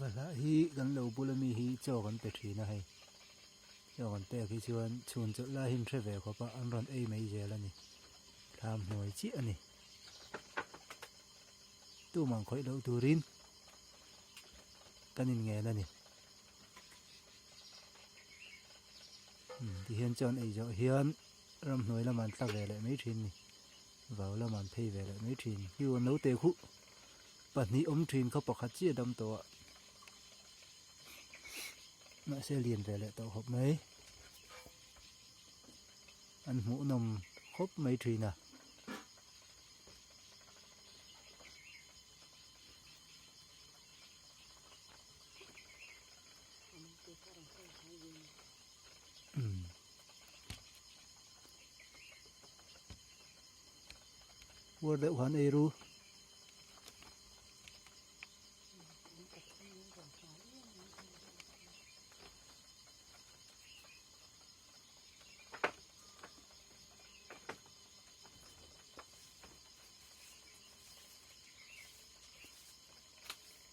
Vahlah hi kan lo bula mi hi chaw kan pe thin a hei chaw kan pek hi chuan chhun chawlh lai hi an hre ve khawp a an rawn ei mai zel a ni thlam hnuai chiah a ni tumah khawih loh turin kan inngen a ni tihian chuan ei zawh hian ramhnuai lamah an tla ve leh mai thin a ni vau lamah an phei ve leh mai thin hiu an lo teh khuh. Pahnih awm thin kha pakhat chiah dam tawh a mahse lian ve leh tawh khawp mai an hmuhnawm khawp mai thin a. Uar deuh khan ei ru.